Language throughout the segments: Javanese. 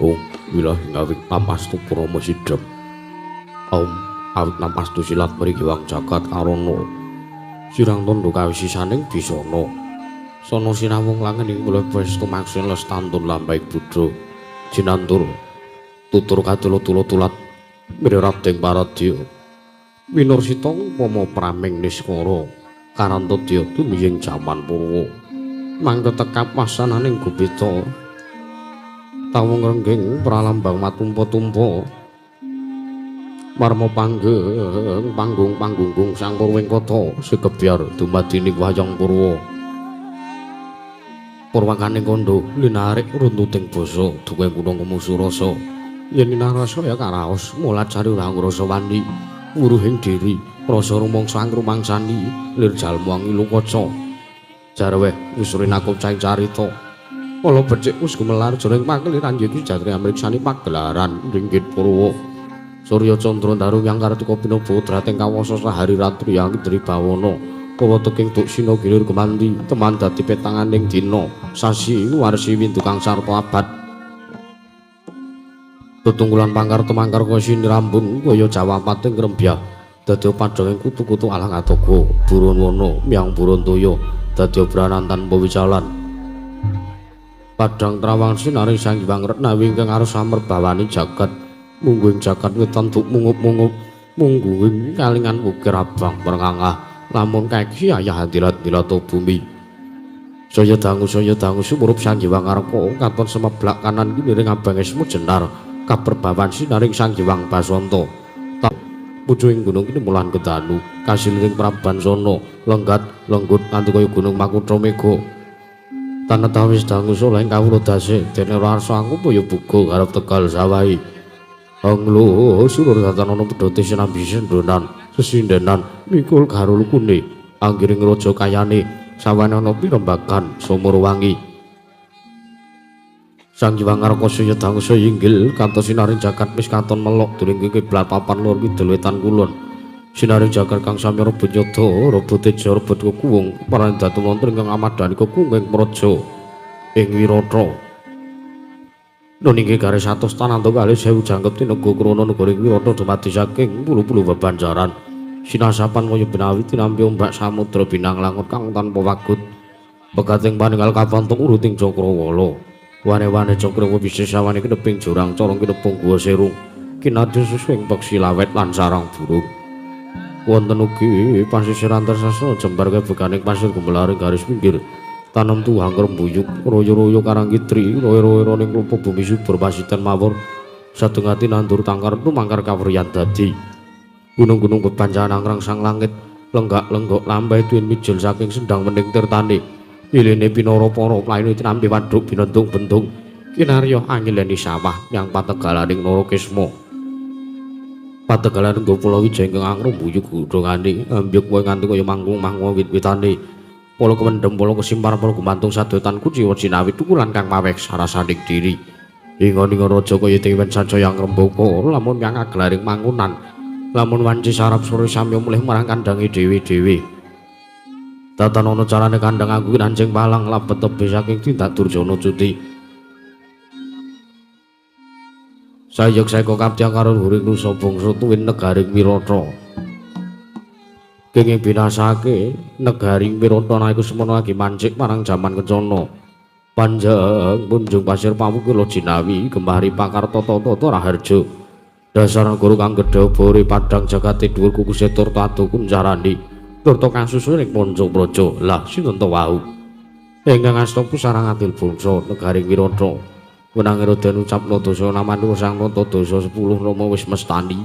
Oh, wilah ngawik namastu purama sidhem. Om awit namastu silat mriki wang jagat karana. Sirang tondo kawisisaning bisana. Sono sinawung langening kula prestu maksun lestantun lampahing buddha. Jinantur tutur kadula-tula tulat mirading paradya. Winursita upama praming niskara karantadya tumiying jaman purwa. Mangke tekap wasananing gupita. Tawung rengging pralambang matumpa-tumpa. Marma panggeng panggung panggunggung sang purwing kota segebyar dumadining wayang purwa. Purwakaning kandha linarik runtuting basa duwe gunung kemusu rasa. Yen inarasa ya karaos mulacari ora ngrasa wani wuruhing diri rasa rumangsa angrumangsani lir jalma ngilu kaca. Jarweh wis rinakup caing carita. Kala becik wis gumelar jroning pakeliran yen jatri amriksani pagelaran ringgit purwa. Surya candra daru yang kartika pinaba drating kawasa sahari ratri yang indri bawana. Kawa teking duksina gilir gemanti teman dadi petanganing dina sasi warsi windu kang sarta abad. Tetunggulan pangkar temangkar kaya sinirambun kaya jawapating grembyah dadi padhanging kutu-kutu alang atoga burun wana miyang burun toya dadi obranan tanpa wicalan. Padhang trawang sinaring Sang Hyang Retnawi ingkang arsa merbawani jagat mungguing jagat wetan duk mungup-mungup mungguing kalingan ukir abang merngangah lamun kaeki ayah dilat-dilat bumi. Saya dangu sumurup Sang Hyang Arka katon semeblak kanan kiniring abang esmu jenar kaperbawan sinaring Sang Hyang Basanta. Pucuking gunung kini mulan kedanu kasiliring Praban Sono lenggat lenggut nganti kaya gunung Makutha Mega. Tanah tawis dangu soleh kawula dase dene ora arsa aku ya buga garap Tegal sawahi. Anglo surur datan ana pedhote sinambi sendonan sesindenan mikul karo lukune anggiring raja kayane sawane ana pirembagan sumur wangi. Sang Hyang Arka saya dangu saya inggil kantos sinaring jagat wis katon melok during kiblat papan lor kidul wetan kulon. Sinaring jagat kang sami rebut yada rebut teja rebut kekuwung marang datu wonten ingkang amadhani kekunging praja ing Wirata. Nun inggih garis atus tananto kalih sewu jangkep tinega krana negara Wirata dumadi saking pulu-pulu bebanjaran. Sinasapan kaya benawi tinampi ombak samudra binang langut kang tanpa wagut. Pegating paninggal kapantung uruting cakrawala. Wane-wane cakra bisa sawane kineping jurang corong kinepung guwa serung. Kinadya susu ing peksi lawet lan sarang burung. Wonten ugi pasisiran tersasa jembar kebeganing pasir gumelaring garis pinggir. Tanem tuwang rembuyuk royo-royo karang kitri royo-royo ning klupa bumi subur pasiten mawur. Sadengati nandur tangkar tumangkar kawriyan dadi. Gunung-gunung bebancahan angrang sang langit lenggak-lenggok lambai tuwin mijil saking sendang wening tirtane. Iline pinara para plaine tinampi waduk binentung-bentung kinarya angileni sawah yang pategalaning Narakisma. Pategalan nggo Pulau Wijaya ingkang angrumbuyuk gudhongane ambyuk wae nganti kaya manggung-manggung wit-witane. Pala kewendhem, pala kesimpar, pala gumantung sadotan kuciwa jinawi tukulan kang maweh sarasaning diri. Ingon-ingon raja kaya dewen sancaya ngrembaka lamun yang agelaring mangunan. Lamun wanci sarap sore samya mulih marang kandhange dhewe-dhewe. Tatan ana carane kandhang aku nancing palang labet tebih saking tindak Durjana cuti. Sayek saeka kaptya karo huring nusa bangsa tuwin negaring Wirata. Kenging binasake negaring Wirata nalika semono lagi mancik marang jaman kencana. Panjang munjung pasir pawukila jinawi gemari pakarta tata raharja. Dasar negara kang gedhe bore padhang jagate dhuwur kukuse turta adu kuncarani. Turta kasusun ing Panca Praja. Lah sinten to wau? Ingkang asta pusarang adil bangsa negaring Wirata. Wenang Raden ucap Nata namanu Sang Nata dasa 10 nama wis mestani.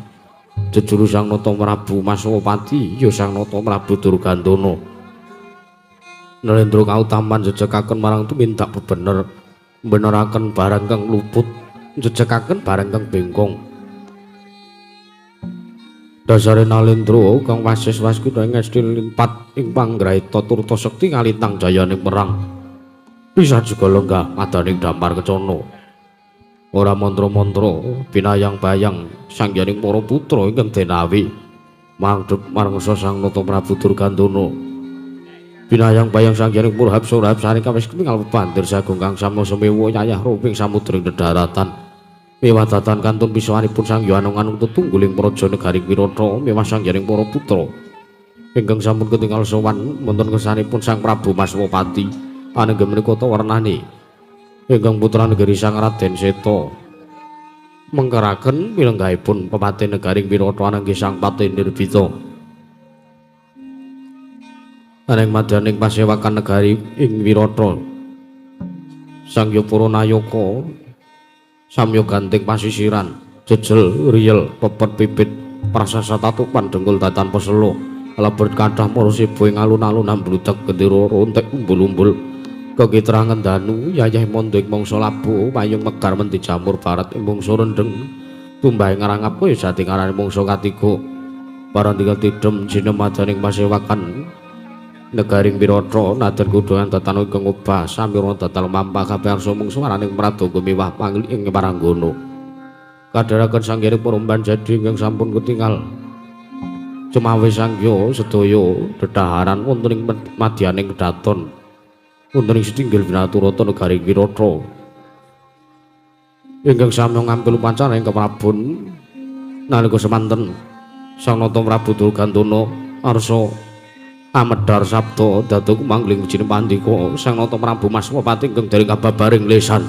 Jejuru Sang Nata Prabu Maswapati ya Sang Nata Prabu Durgandana. Narendra kautaman jejekaken marang tumindak bebener, beneraken barang kang luput, jejekaken barang kang bengkong. Dasare Nalendra kang wasis waskita ngesti limpat ing panggraita turta sekti kalintang jayaning perang. Bisa juga lenggah madaning damar kencana. Ora mantra-mantra binayang-bayang sangyaning para putra ingkang denawi mangdhep marang Sang Nata Prabu Durgandana. Binayang-bayang sangyaning para hapsura hapsari kawis ketingal bebandir sagung kang sama semewa yayah ruping samudra ing dedaratan. Miwah datan kantun pisuwanipun Sang Hyang Anung-anung tetungguling praja negari Wirata miwah sangyaning para putra ingkang sampun ketingal sowan wonten kersanipun Sang Prabu Maswapati anenggih menika warnane ingkang putra negeri Sang Raden Seta mengkeraken pilenggahipun pepati negari Wirata anenggih Sang Patih Nirbita. Aneng madyaning pasewakan negari ing Wirata Sang Hyang Nayaka samya ganting pasisiran jejel riyel pepet pipit prasasa tatupan dengkul datan peselo lebet kathah para sibo ing alun-alun ambludak gendera rontek umbul-umbul kekitrangan danu yayah mondo ing mangsa labuh payung megar mendi jamur barat ing mangsa rendheng tumbahe ngrangap kaya jati ngarane mangsa katiga barang tinggal tidem jinemadaning pasewakan negaring Wirata nadan kudungan datan ingkang obah samira datan mampah kabeh arsa mungsu araning Pradoga miwah pangli ing paranggana kadharaken sanghyang para jadi ingkang sampun ketingal cemawis sangya sedaya dedaharan wonten ing madyaning kedaton wonten ing setinggil Winaturata negari Wirata ingkang sami ngampil upacara ing keprabon nalika semanten Sang Nata Prabu Durgandana arsa amedhar sabda dadi mangling wijine pandika Sang Nata Prabu Maswapati ingkang dereng kababaring lesan.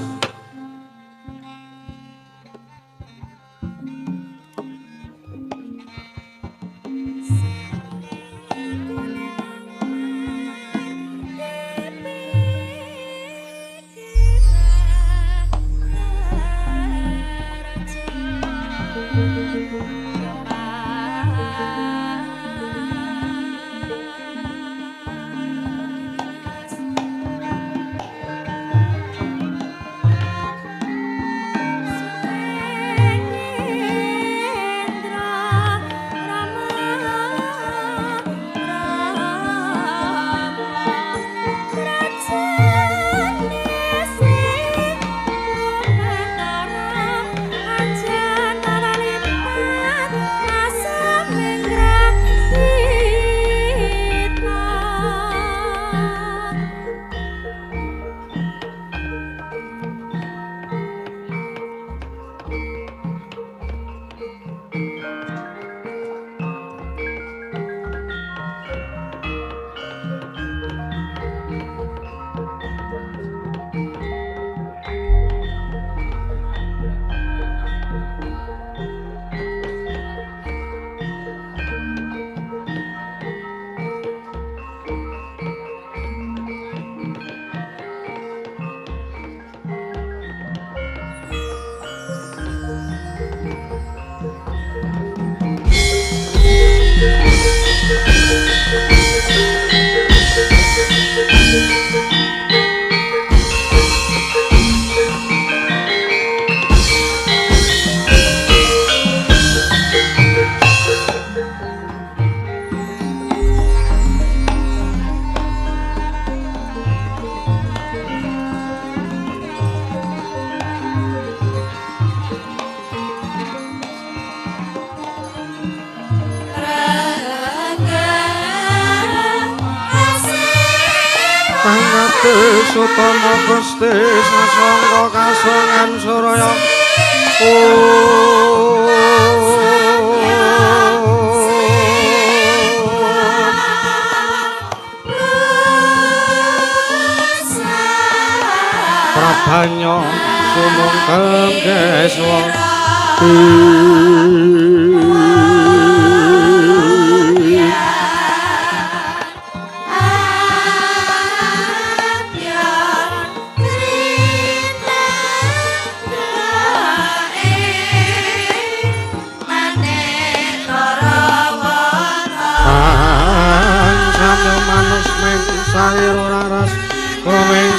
Sutama Gusti sasangka kasongan suraya. Prabanya sumungkem keswa.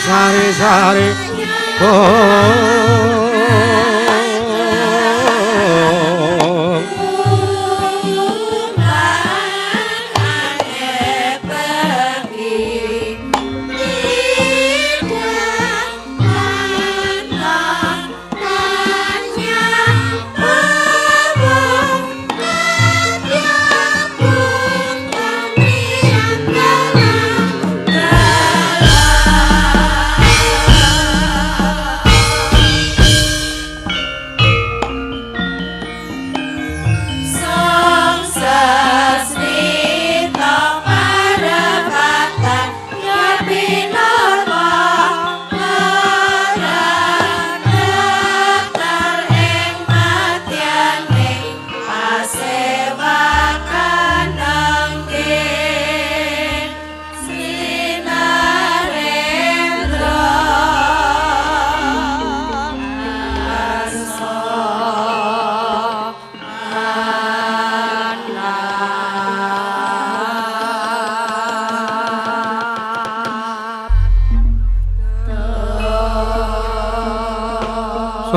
Sari-sari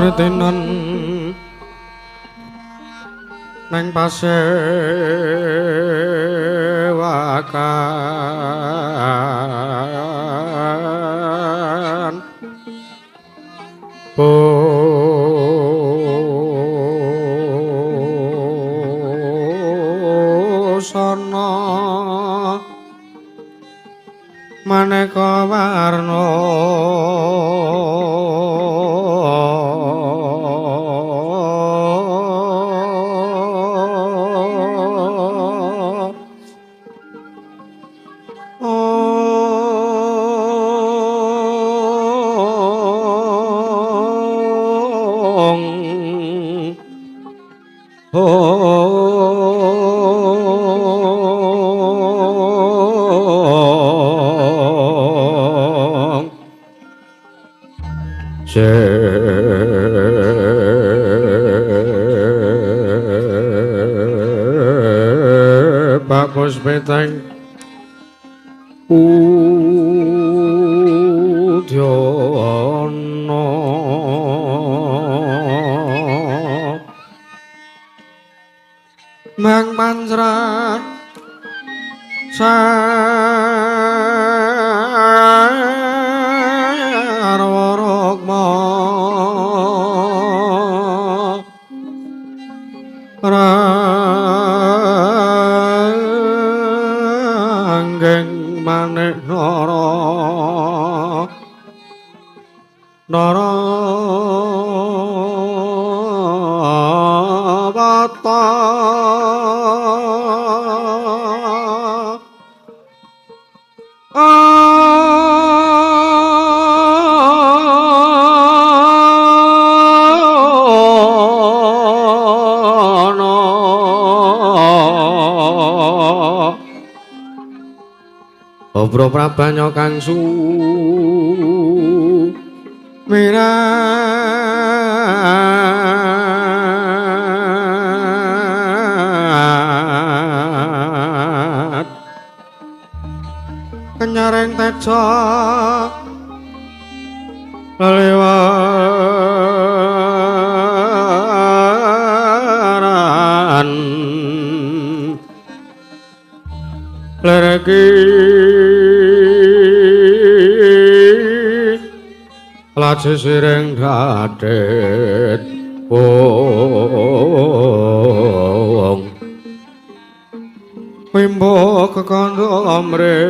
Kretinan neng pasewakan busana maneka warna Bagus beteng Udyana Mang Panjra Sarwa Rukma Ranggeng manik nara nara bata Obro prabanya kang sumirat kenyaring teja lelewaran lereki laje sireng dadet wong wimbo kekandha amre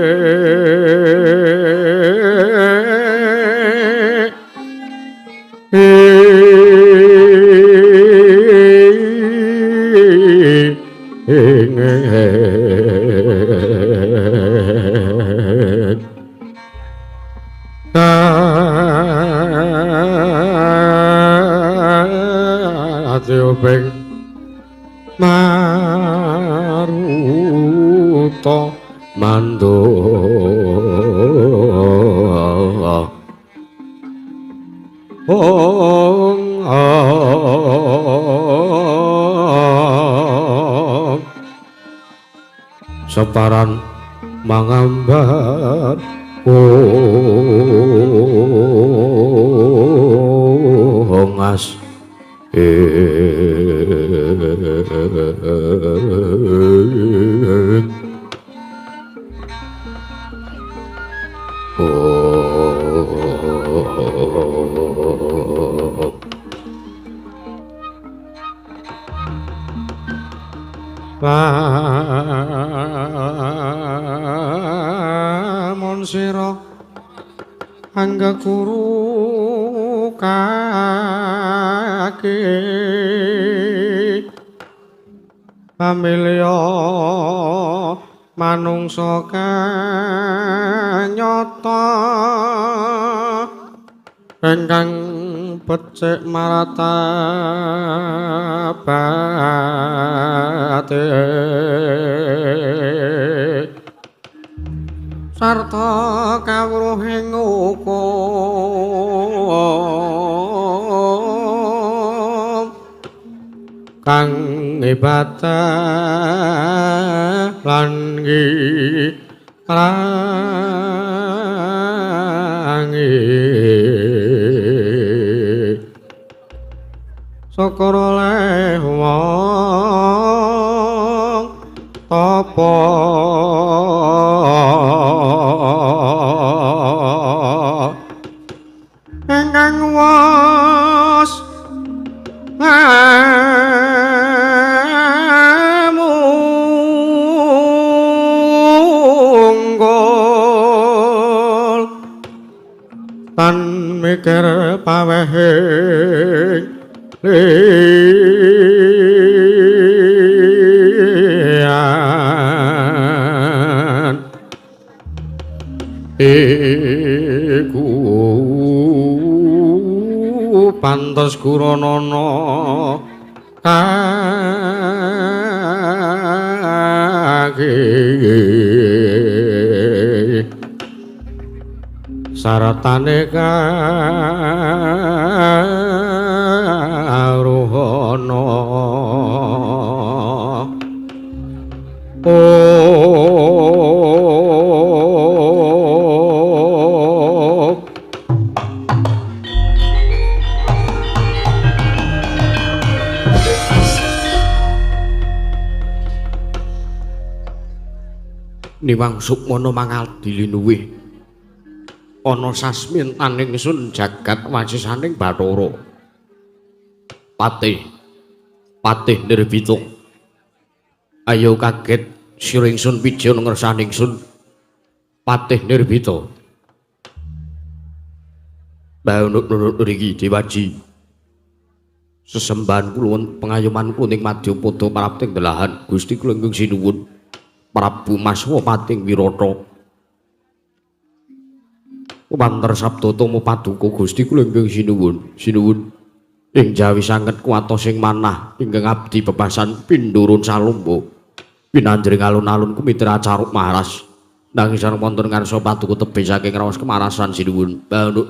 Atiuping maruta mando ong separan mangambar ongas Lamun sira angga guru kaki pamilya manungsa kanyata ingkang becik marata bate sarta kawruhing hukum kang ibadah lan ngirangi. Cakra leh wong tapa ingkang was amunggul tan mikir pawehe liyan iku pantes guranana kaki saratane karuhana. Oh Niwang Sukmana mangaldi linuwih ana sasmintaning sun jagat wasisaning Bathara. Patih Patih Nirbita. Ayo kaget sira ingsun pijen ngersani ingsun. Patih Nirbita. Baunuk-nunuk riki Dewaji. Sesembahan kula pengayoman kula ing madyapada prapting delahan Gusti kula ingkang sinuwun Prabu Maswapati Wirata. Wanter sabda tama paduka Gusti kula ingkang sinuwun. Sinuwun ing jawi sanget kuwatos ing manah ingkang abdi bebasan pindurun salomba. Pinanjring alun-alun kumitra caruk maras. Nanging sareng wonten ngarsa paduka tebih saking raos kemarasan sinuwun. Banuk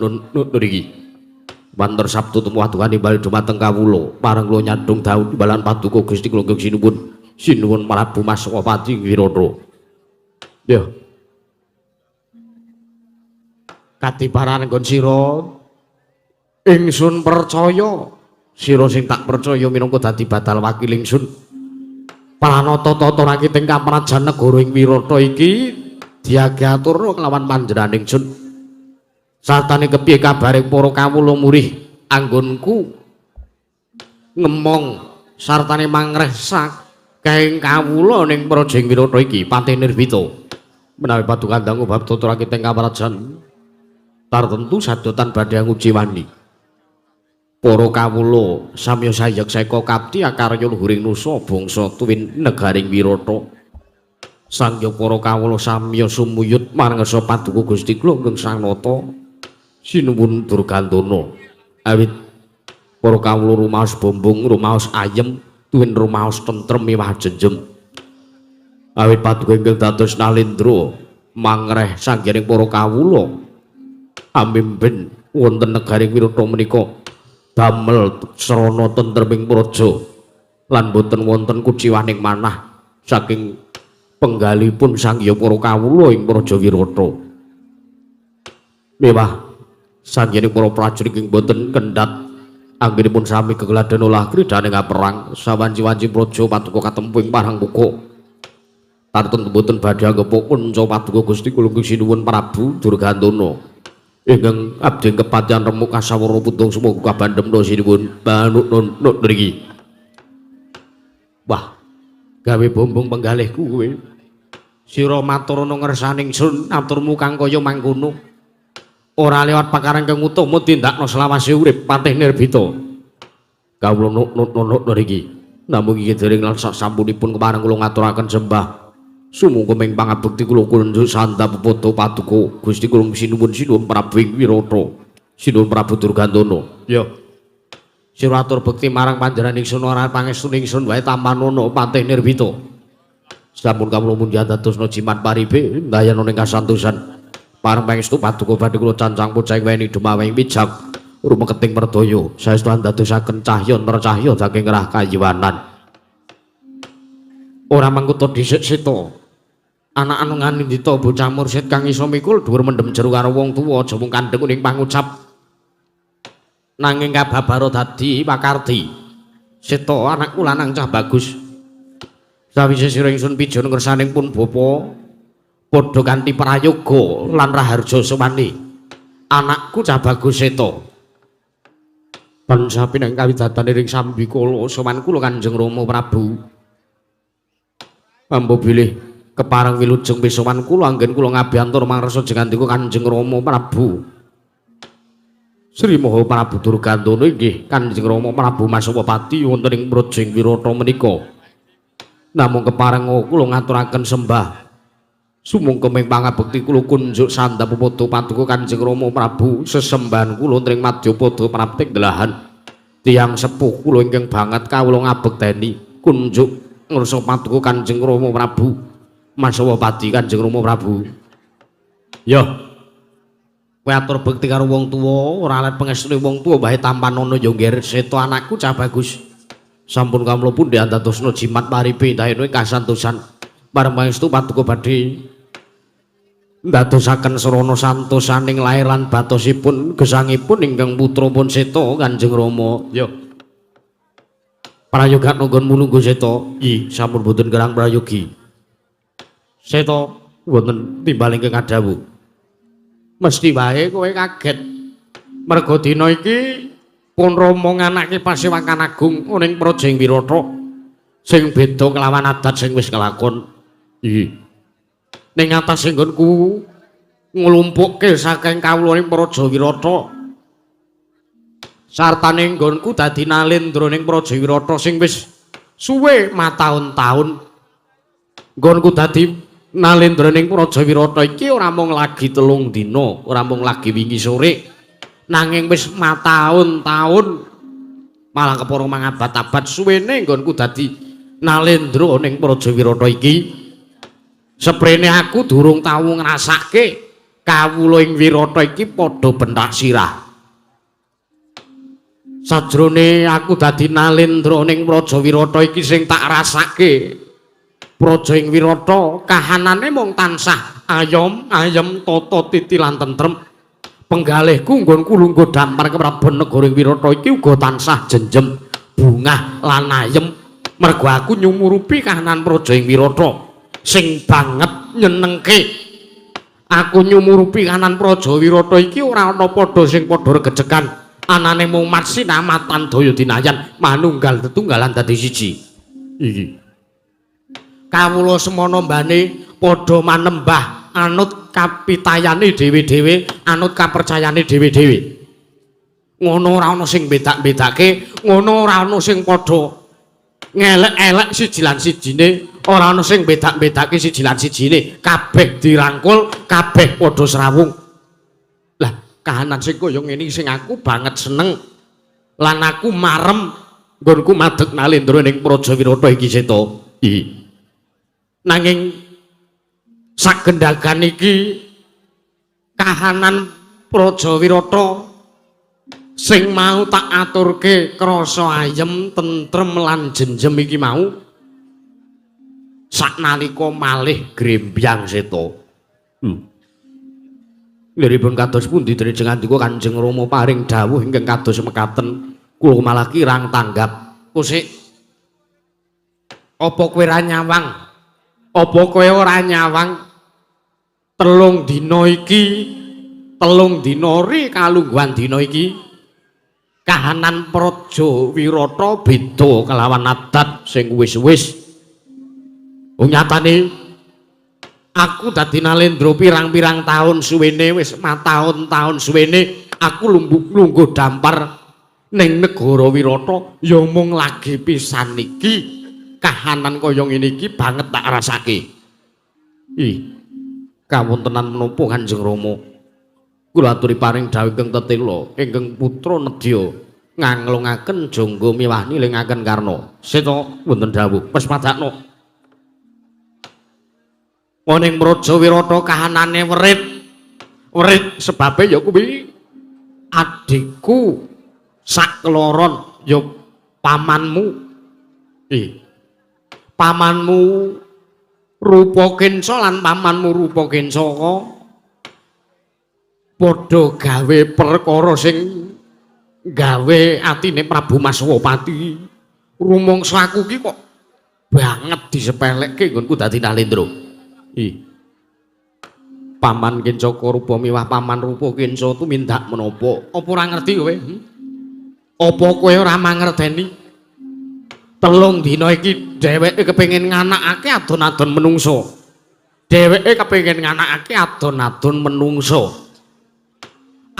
niki. Wanter sabda tama paduka nimbal dumateng kawula. Pareng kula nyadhung dawuh timbalan paduka Gusti kula ingkang sinuwun. Sinuwun Prabu Maswapati Wirata. Ya. Katibaran nggon sira ingsun percaya sira sing tak percaya minangka dadi badal wakil ingsun. Pranata tata rakiting kaprajan negara ing Wirata iki diagaturna kelawan panjenengan ingsun. Sartane kepiye kabare para kawula murih anggonku ngemong sartane mangreh saking kawula ning praja ing Wirata iki Patih Nirbita. Menawi paduka dangu bab tata rakiting kaprajan tartentu sadotan badhe nguji wani. Para kawula samya sayek seka kapti akarya luhuring nusa bangsa tuwin negaring Wirata. Sangya para kawula samya sumuyut marang ngarsa paduka Gusti kula ingkang Sang Nata sinuwun Durgandana. Awit para kawula rumaos bombong, rumaos ayem, tuwin rumaos tentrem miwah jenjem. Awit paduka ingkang dados nalendra mangreh sangyaning para kawula amimpin wonten negaring Wirata menika damel srana tentreming praja lan boten wonten kuciwaning manah saking penggalipun sangya para kawula ing praja Wirata. Mewah sangyaning para prajurit ing boten kendhat anggenipun sami gegladen olah kridhaning perang sawanci-wanci praja paduka katempu ing parang muka. Tartentu boten badhe anggepuk kunca paduka Gusti kula ingkang sinuwun Prabu Durgandana. Ingkang abdi kepatihan remuk kasawara putung sumuga kabandhemna sinuwun banuk nunuk nriki. Wah, gawe bombong penggalihku kowe. Sira maturana ngersani ingsun aturmu kang kaya mangkono. Ora lewat pakarang kang utama tindakna selawase urip Patih Nirbita. Kawula nunuk nriki. Namung iki dereng lan sak sampunipun kepareng kula ngaturaken sembah. Sumangga ming pangabekti kula kunjuk sandhap pepodo paduka Gusti kula sinuwun sinuwun Prabu ing Wirata. Sinuwun Prabu Durgandana. Ya. Sira atur bekti marang panjenengan ingsun ora pangestu ingsun wae tampanana Patih Nirbita. Sampun kawula mundhi dadosna jimat paribe ndayana ing kasantosan. Pareng pangestu paduka badhe kula cancang pocah weni dumaweng bijak rumeketing merdaya saestu andadosaken cahya nercahya saking rah kayiwanan. Ora mangkuta dhisik seta. Anak anu nganindita bocah mursid kang iso mikul dhuwur mendem jero karo wong tuwa aja mung kandheng ning pangucap. Nanging kababara dadi pakarti. Seta anakku lanang cah bagus. Sawise sira ingsun pijon ngersaning pun bapa padha kanthi prayoga lan raharja sowani. Anakku cah bagus Seta. Tansah pinanggih kawidatan ing sambikala sowan kula Kanjeng Rama Prabu. Ambo bilih kepareng wilujeng pisowan kula anggen kula ngabiyantur mangrasa jengandika Kanjeng Rama Prabu. Sri Maha Prabu Durgandana inggih Kanjeng Rama Prabu Masawapati wonten ing Praja ing Wirata menika. Namung kepareng kula ngaturaken sembah sumungkem ing pangabekti kula kunjuk sandhap padha paduka Kanjeng Rama Prabu sesembahan kula wonten ing madyapada praptik delahan tiyang sepuh kula ingkang banget kawula ngabekteni kunjuk ngrasa paduka Kanjeng Rama Prabu Masawapati Kanjeng Rama Prabu. Yo kowe atur bekti karo wong tuwa ora let pengestune wong tuwa bae tampanana ya ngger. Seta anakku cah bagus. Sampun kawula pundi andadosna jimat paripe indahene kasantosan pareng pangestu paduka badhe ndadosaken srana santosaning lair lan batosipun gesangipun ingkang putra pun Seta Kanjeng Rama. Yo prayoga nggon mulungguh Seta. Nggih sampun boten kerang prayogi. Seta wonten timbal ingkang adhawuh. Mesti wae kowe kaget merga dina iki pun Rama nganake pasewakan agung ning Praja ing Wirata sing beda kelawan adat sing wis kelakon. Nggih. Ning atase nggonku nglumpukke saking kawula ing Praja Wirata sartane nggonku dadi nalendra ning Praja Wirata sing wis suwe mataun-taun. Nggonku dadi nalendra ning Praja Wirata iki ora mung lagi 3 dina, ora mung lagi wingi sore, nanging wis mataun-taun malah kepara mangabad-abad suwene nggonku dadi nalendra ning Praja Wirata iki. Seprene aku durung tau ngrasake kawula ing Wirata iki padha bentak sirah. Sajrone aku dadi nalendra ning Praja Wirata iki sing tak rasake Praja ing Wirata kahanane mung tansah ayom ayem tata titi lan tentrem. Penggalihku nggonku lungguh dampar keprabon negara ing Wirata iki uga tansah jenjem bungah lan ayem mergo aku nyumurupi kahanan Praja ing Wirata sing banget nyenengke. Aku nyumurupi kahanan Praja Wirata iki ora ana padha sing padha regejekan, anane mung matsinamatan daya dinayan manunggal tetunggalan dadi siji. Iki kawula semana mbane padha manembah anut kapitayane dhewe-dhewe, anut kapercayane dhewe-dhewe. Ngono ora ana sing bedak-bedake, ngono ora ana sing padha ngelek-elek siji lan sijine, ora ana sing bedak-bedake siji lan sijine, kabeh dirangkul, kabeh padha srawung. Lah kahanan sing kaya ngene sing aku banget seneng lan aku marem nggonku madeg nalendra ning Praja Wirata iki Seta. Iki nanging sagendagan iki kahanan Praja Wirata sing mau tak aturke krasa ayem tentrem lan jenjem iki mau saknalika malih grembyang Seta. Liripun kados pundi dene jengandika Kanjeng Rama paring dawuh ingkang kados mekaten kula malah kirang tanggap. Kusik apa kowe ora nyawang? Apa kowe ora nyawang 3 dina iki, 3 dina ri kalungguhan dina iki kahanan Praja Wirata beda kelawan adat sing wis-wis. Wong nyatane aku dadi nalendra pirang-pirang taun suwene, wis mataun-taun suwene aku lungguh dampar ning negara Wirata ya mung lagi pisan iki kahanan kaya ngene iki banget tak rasake. Ih, kawontenan menapa Kanjeng Rama? Kula aturi paring dawuh ingkang tetela ingkang putra nedya nganglungaken jangga miwah nilingaken karna. Seta wonten dawuh pespadakno. Ning Praja Wirata kahanane werit. Werit sebabe ya kuwi adikku sakloron ya pamanmu. Ih. Pamanmu Rupa Kenca lan pamanmu Rupa Kencaka padha gawe perkara sing gawe atine Prabu Maswapati Rumangsa aku ki kok banget disepelekke nggonku dadi Nalendra. Ih. Paman Kencaka rupa miwah paman rupa Kenca tumindak menapa? Apa ora ngerti kowe? Apa kowe ora mangerteni? Telung dina iki dheweke kepengin nganakake adon-adon menungsa. Dheweke kepengin nganakake adon-adon menungsa.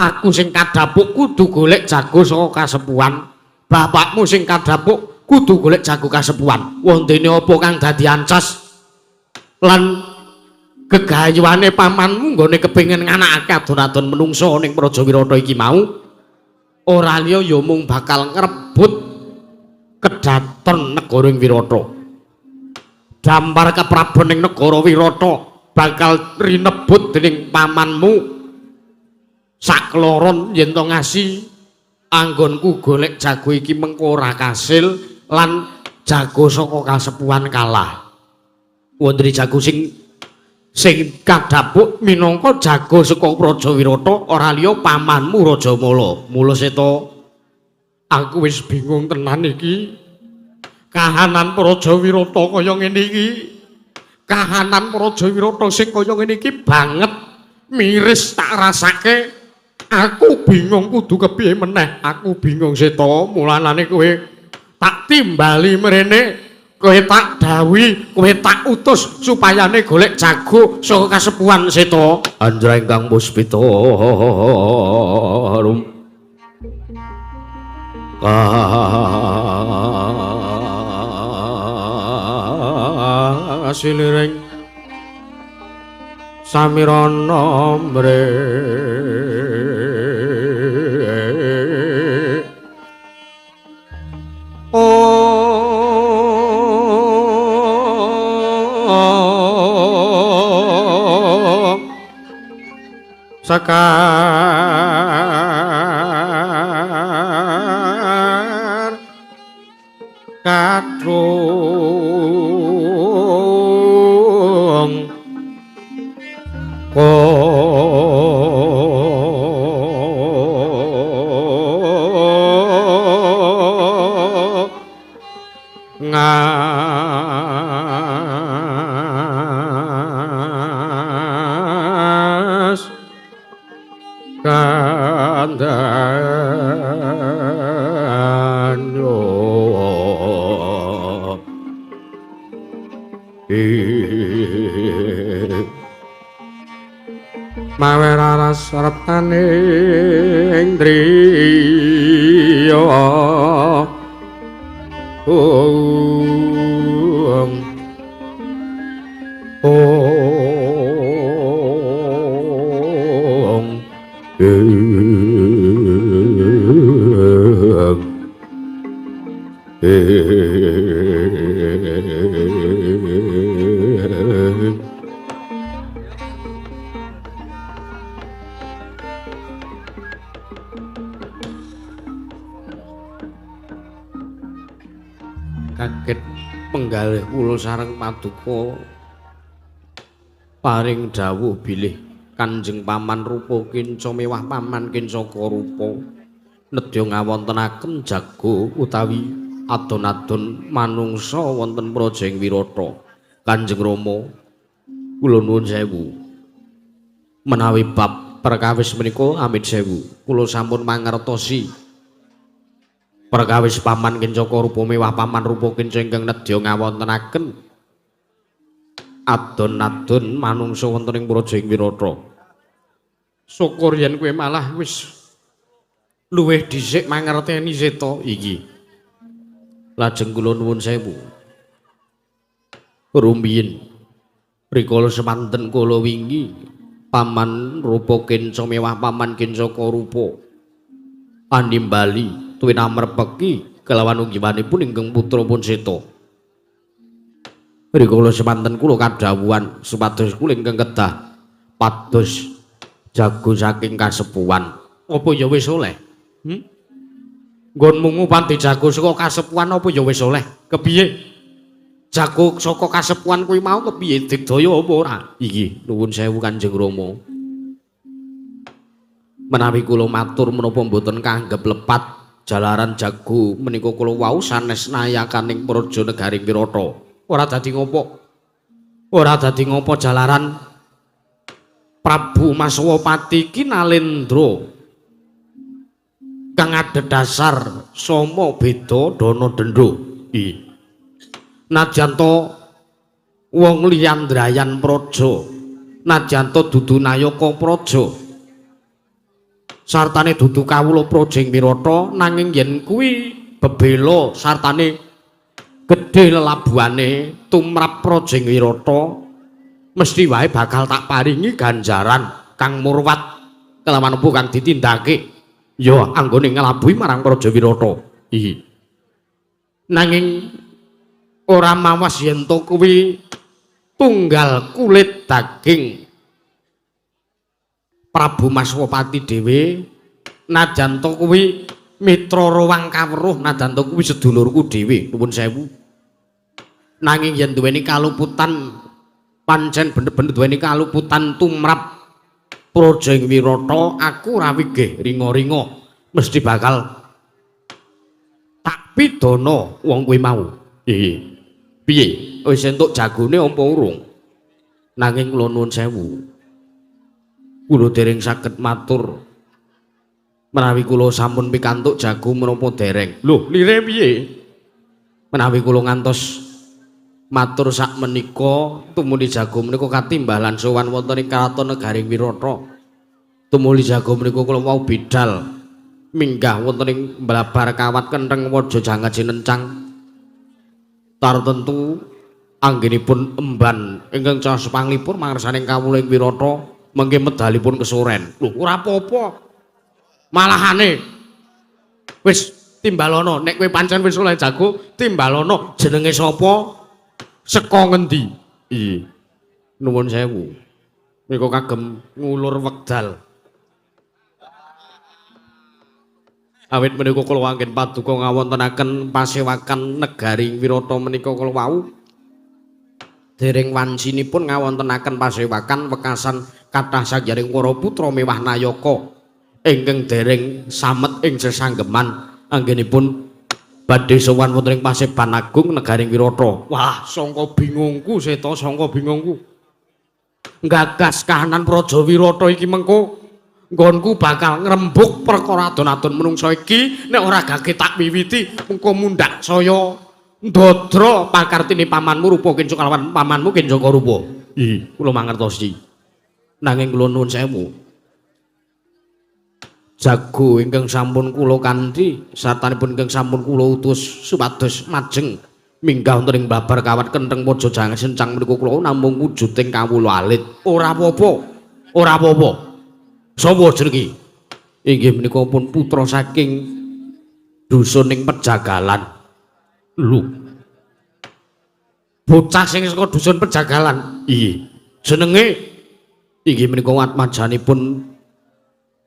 Aku sing kadhapuk kudu golek jago saka kasepuhan. Bapakmu sing kadhapuk kudu golek jago kasepuhan. Wondene apa kang dadi ancas lan gegayuhane pamanmu nggone kepengin nganakake adon-adon menungsa ning Praja Wirata iki mau ora liya ya mung bakal ngrebut kedaton negara ing Wirata. Dampar keprabon ning negara Wirata bakal rinebut dening pamanmu. Sakloron yen to ngasi anggonku golek jago iki mengko ora kasil lan jago saka kasepuhan kalah. Wondene jago sing kadhapuk minangka jago saka Praja Wirata ora liya pamanmu Rajamala. Mula seta aku wis bingung tenan iki. Kahanan Praja Wirata kaya ngene iki. Kahanan Praja Wirata sing kaya ngene iki banget miris tak rasake. Aku bingung kudu kepiye meneh. Aku bingung seta, mulanane kowe tak timbali mrene, kowe tak dawuhi, kowe tak utus supayane golek jago saka kasepuhan seta. Anjra ingkang puspita rum kasiliring samirana mre sekar katrung ngas kandanyo mawe raras reptaning driya ong ong Kaget penggalih kula sareng paduka paring dawuh bilih Kanjeng Paman Rupa Kenca mewah Paman Kencaka Rupa nedya ngawontenaken jago utawi adon-adon manungsa wonten Praja ing Wirata. Kanjeng Rama kula nuwun sewu menawi bab perkawis menika amit sewu kula sampun mangertosi perkawis Paman Kencaka Rupa mewah Paman Rupa Kenca ingkang nedya ngawontenaken adon-adon manungsa wonten ing Praja ing Wirata. Syukur yen kowe malah wis luwih dhisik mangerteni seta iki. Lajeng kula nuwun sewu. Rumiyin rikala semanten kula wingi Paman Rupa Kenca mewah Paman Kencaka Rupa animbali tuwin amrepeki kelawan unggiwanipun ingkang putra pun seta. Rikala semanten kula kadhawuhan supados kula ingkang kedah pados jago saking kasepuhan. Apa ya wis oleh? Nggonmu ngupati jago saka kasepuhan apa ya wis oleh? Kepiye? Jago saka kasepuhan kuwi mau kepiye digdaya apa ora? Iki nuwun sewu Kanjeng Rama. Menawi kula matur menapa mboten kanggep lepat Jalaran jago menika kula wau sanes nayakaning praja negaring Wirata. Ora dadi ngopo. Ora dadi ngopo jalaran Prabu Maswapati ki nalendra kang adhedhasar sama beda dana denda. Najan to wong liyan ndrayan praja, najan to dudu nayaka praja, sartane dudu kawula praja ing Wirata, nanging yen kuwi bebela sartane gedhe lelabuhane tumrap praja ing Wirata, mesti wae bakal tak paringi ganjaran kang murwat kelawan apa kang ditindakake ya anggone nglabuhi marang praja Wirata. Nanging ora mawas yen to kuwi tunggal kulit daging Prabu Maswapati dhewe, najan to kuwi mitra ruwang kaweruh, najan to kuwi sedulurku dhewe, nuwun sewu. Nanging yen duweni kaluputan, pancen bener-bener duweni kaluputan tumrap praja ing Wirata, aku ora wigih ringa-ringa mesti bakal tak pidana wong kuwi mau. Piye? Wis entuk jagone apa urung? Nanging kula nuwun sewu, kula dereng saged matur menawi kula sampun pikantuk jago menapa dereng. Lho, lire piye? Menawi kula ngantos matur sak menika tumuli jago menika katimbalan sowan wonten ing kraton negaring Wirata. Tumuli jago menika kula wau bidal minggah wonten ing blabar kawat kentheng waja jangan sinencang. Tartentu anggenipun emban ingkang caos panglipur mangersaning kawula ing Wirata mengke medalipun kesoren. Lho, ora apa-apa. Malahane wis timbalono, nek kowe pancen wis oleh jago, timbalono jenenge sapa? Saka ngendi? Nuwun sewu. Menika kagem ngulur wekdal. Awit menika kula anggen paduka ngawontenaken pasewakan negaring Wirata menika kula wau dereng wancinipun ngawontenaken pasewakan wekasan kathah sangyaring para putra mewah nayaka ingkang dereng samet ing sesanggeman anggenipun badhe sowan wonten ing Paseban Agung negaring Wirata. Wah, sangka bingungku Seta, sangka bingungku. Nggagas kahanan Praja Wirata iki mengko nggonku bakal ngrembug perkara adon-adon menungsa iki nek ora gage tak wiwiti mengko mundhak saya ndadra pakartine pamanmu rupa Kenca kalawan pamanmu Kenjaka rupa. Kula mangertosi. Nanging kula nuwun sewu. Jago ingkang sampun kula kanthi sartanipun ingkang sampun kula utus supados majeng minggah wonten ing babar kawat kentheng waja jangan sencang menika kula namung wujuding kawula alit. Ora apa-apa. Ora apa-apa. Sapa jenenge? Inggih menika pun putra saking dusun ing Pejagalan. Lho. Bocah sing saka dusun Pejagalan. Iya. Jenenge inggih menika atmajanipun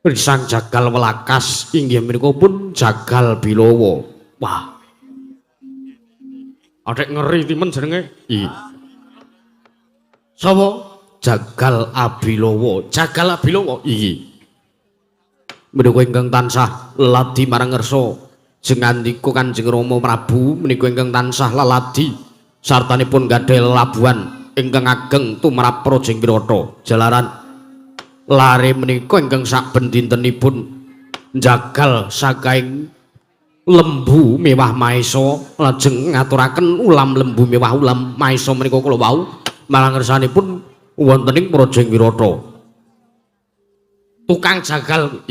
Risang Jagal Welakas, inggih menika pun Jagal Bilawa. Wah. Adek ngeri timen jenenge. Iya. Sapa? Jagal Abilawa. Jagal Abilawa. Iya. Menika ingkang tansah leladi marang ngersa jengandika Kanjeng Rama Prabu menika ingkang tansah leladi sartanipun gadhah lelabuhan ingkang ageng tumrap Praja ing Wirata. Jalaran lare menika ingkang saben dintenipun njagal sakaing lembu mewah maesa lajeng ngaturaken ulam lembu mewah ulam maesa menika kula wau marang ngersanipun wonten ing Praja ing Wirata. Tukang jagal.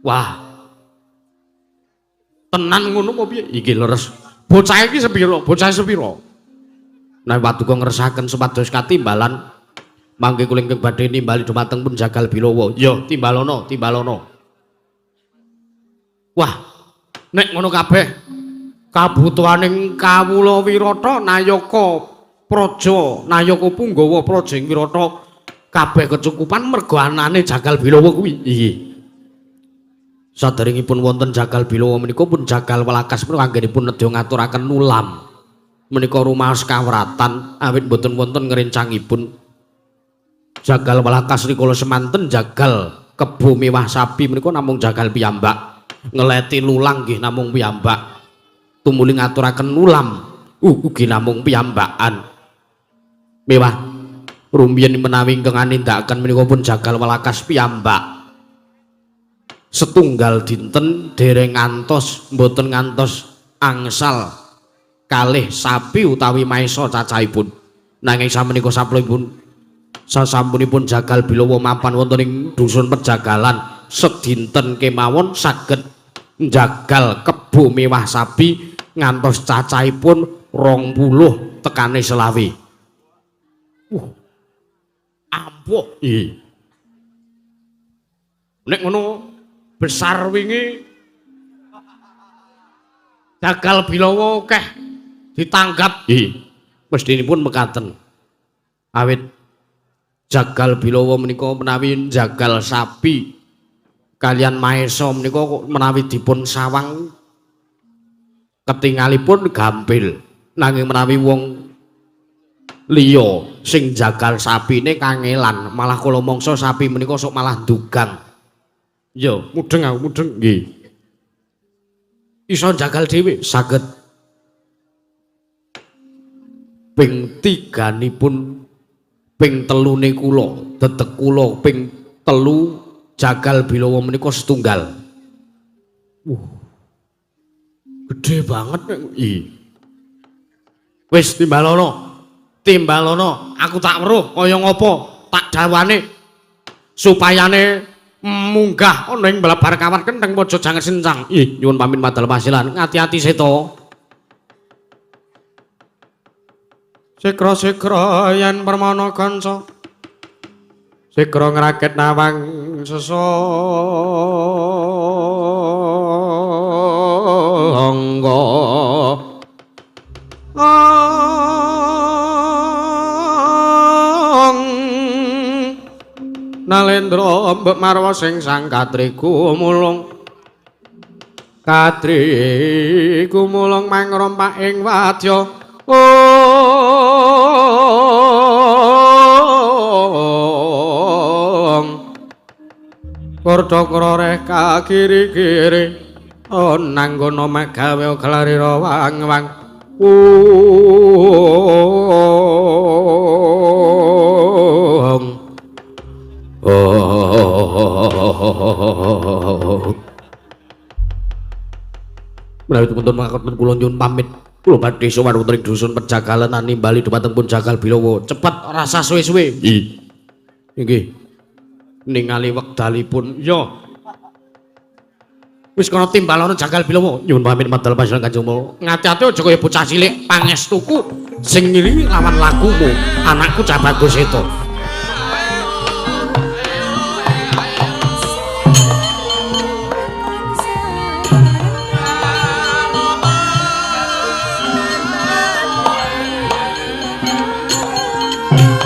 Wah. Tenan ngono apa piye? Iki leres. Bocah iki sepiro? Bocah sepiro? Nek paduka ngresaken supados katimbalan mangke kula ingkang badhe nimbali dumateng pun Jagal Bilawa. Ya, timbalono, timbalono. Wah, nek ngono kabeh kabutuhaning kawula Wirata nayaka praja, nayaka punggawa praja ing Wirata kabeh kecukupan merga anane Jagal Bilawa kuwi. Iya. Saderengipun wonten Jagal Bilawa menika pun Jagal Welakas menika anggenipun nedya ngaturaken ulam. Menika rumaos kawratan awit mboten wonten ngrencangipun. Jagal Welakas rikala semanten jagal kebo mewah sapi menika namung jagal piyambak. Ngeleti lulang nggih namung piyambak. Tumuli ngaturaken ulam ugi namung piyambakan. Mewah rumiyin menawi ingkang anindakaken menika pun jagal welakas piyambak. Setunggal dinten dereng ngantos mboten ngantos angsal kalih sapi utawi maesa cacahipun. Nanging samenika sampun sasampunipun jagal Bilawa mapan wonten ing dusun Pejagalan sedinten kemawon saged njagal kebo mewah sapi ngantos cacahipun 20 tekane 25. Ampuh. Nggih. Nek ngono besar wingi jagal Bilawa akeh ditanggap. Nggih. Mestinipun mekaten. Awit jagal Bilawa menika menawi jagal sapi kalian maesa menika menawi dipun sawang ketingalipun gampil. Nanging menawi wong liya sing jagal sapine kangelan, malah kala mangsa sapi menika sok malah ndugang. Yo, mudeng aku, mudeng. Nggih. Iso jagal dhewe saged. Ping tiganipun ping telune kula, dedeg kula ping telu jagal Bilawa menika setunggal. Gede banget nek. Nggih. Wis timbalono. Timbalono, aku tak weruh kaya ngopo, tak dawane supayane munggah ana ing blebar kawat kentheng aja jangan sencang. Ih, nyuwun pamit madal pasilan. Ngati-ati seto. Sikra-sikra yen permana kanca. Sikra ngraket nawang sesangga. Nalendra mbek marwa sing sang katri gumulung. Katri gumulung mangrompak ing wadya. Kurda kroreh kakiri-kiri nanggono magawe glarira wang-wang. Menawi tumpun makaten kula nyuwun pamit. Kula badhe sowan wonten ing dusun Pejagalan nimbali dumateng pun jagal Bilawa. Cepet rasa suwe-suwe. Nggih. Nggih. Ningali wekdalipun. Ya. Wis kono timbalono jagal Bilawa. Nyuwun pamit madal panjenengan Kanjeng Mula. Ngati-ati aja kaya bocah cilik pangestuku sing ngiringi lawan lakumu. Anakku cah bagus itu. Yeah.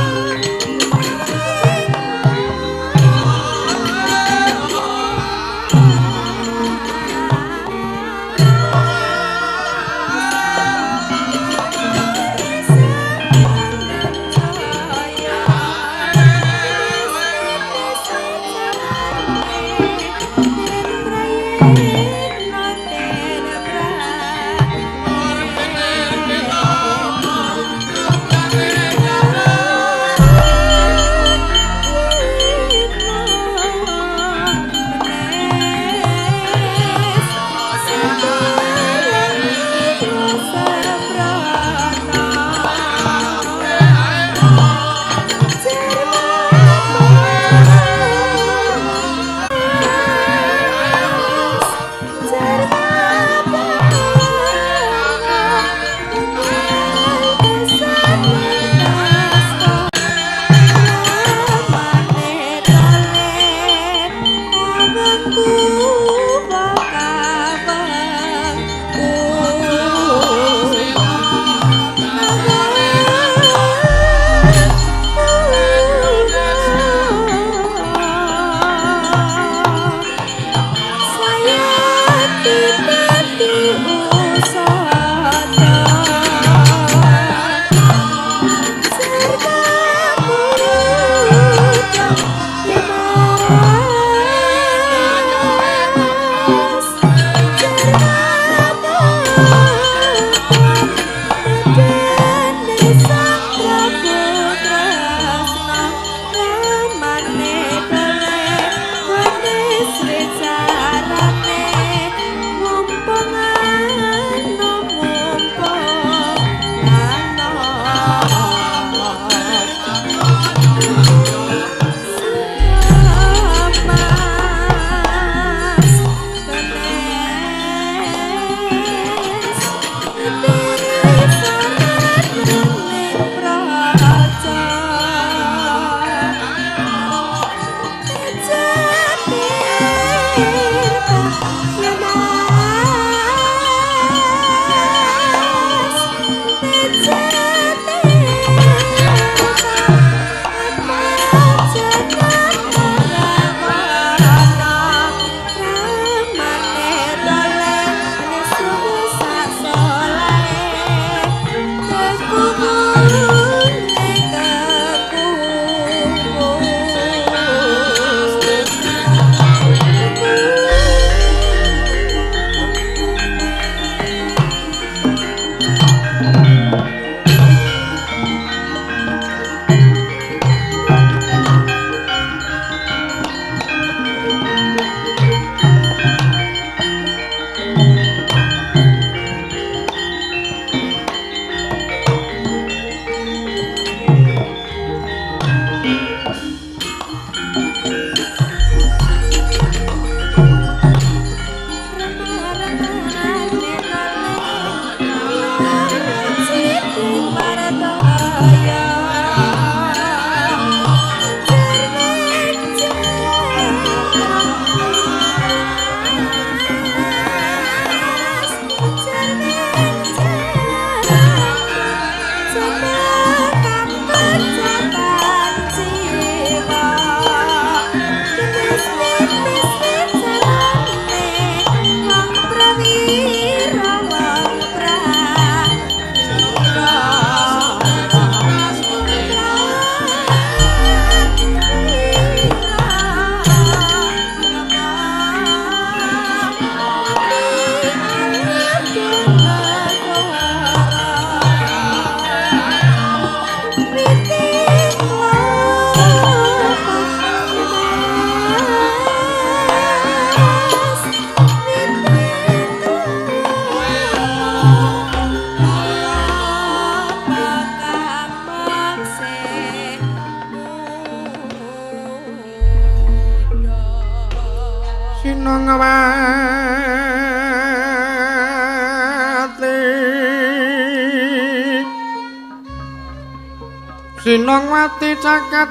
Sinongwati caket